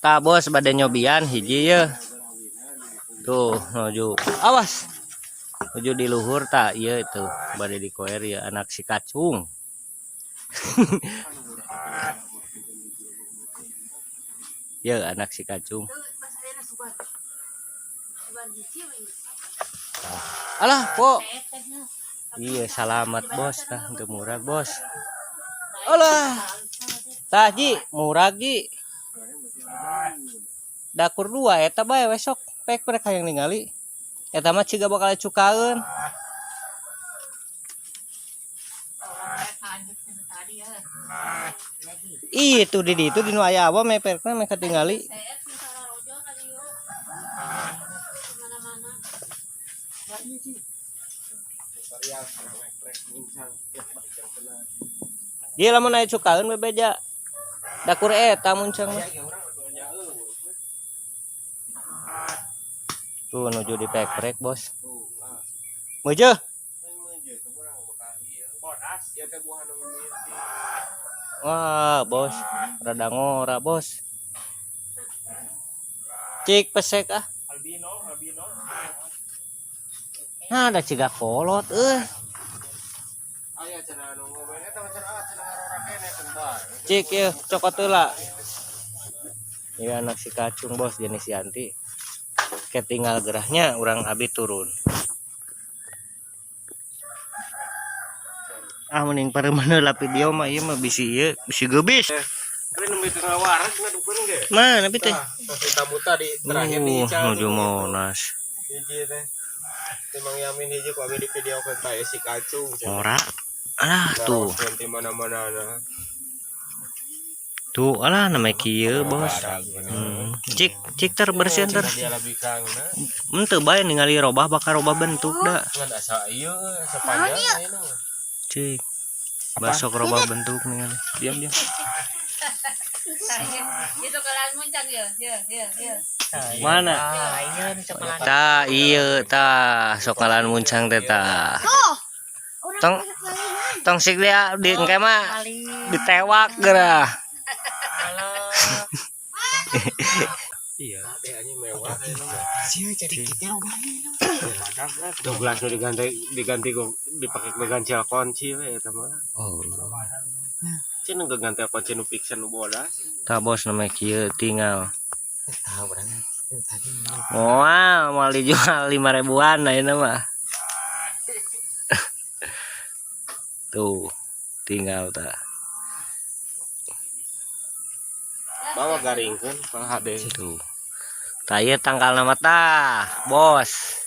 Tah bos bade nyobian hiji ye. Tuh nuju. Awas. Nuju di luhur tah ieu itu bade dikoer ya anak si kacung. Ya anak si kacung. Alah, po. Iya, salamat bos tah teu murag bos. Alah. Tah ji, murag ji. Dakur dua eta bae we sok pek prek hayang ningali. Eta mah ciga bakal cukaeun. Ih, itu di ditu di nu aya awa meperna meh katingali. Dia lamun aya cukaeun bebeja. Dakur eta muncang mah. Tuh nuju di pek-prek bos. Meujeuh. Wah bos, rada ngora bos. Cik pesek ah. Albino, albino. Nah, ada ciga kolot euy. Aya cenah anu ngoben eta mah cenah cenah ngarora keneh keun bae. Cik ieu cokot heula. Ieu anak si kacung bos jenis Yanti. Ketinggal gerahnya urang abi turun. Ah mending pareuman heula video mah ieu mah bisi ieu bisi geubis. Tapi nembe teu ngawareg ngadukeun ge. Mana bi teh? Tah, si tamu tadi terakhir di Ical. Nuju Monas. Hiji teh. Teh Mang Yamin hiji ku abi di video keun tah si kacung. Ora. Alah tuh. Nanti mana-mana nah. Tuh alah namanya kieu bos. Cik cik ter bersihan ter. Dia lebih kangna. Henteu bae ningali robah bakal robah bentuk da. Ngan asa ieu asa panjang ayeuna mah. Cik. Basok robah bentuk ningali. Diam diam. Itu kelan muncang ya, ya, ya, ya. Mana? Tah ieu tah sokalan muncang teh tah. Tong tong sik dia di engke mah ditewak geurah. Iya, teh anjing mewah ayeuna mah. Douglas nu diganti diganti ku dipake gancel kunci we eta mah. Oh. Cina gagantel kunci nu fiction nu bodas. Tah bos namanya kieu tinggal. Wah, mau dijual 5 ribuan ayeuna mah. Tuh, tinggal tah. Bawa garingkeun pang hade. Tuh. Tah ieu tanggal nama tah, bos.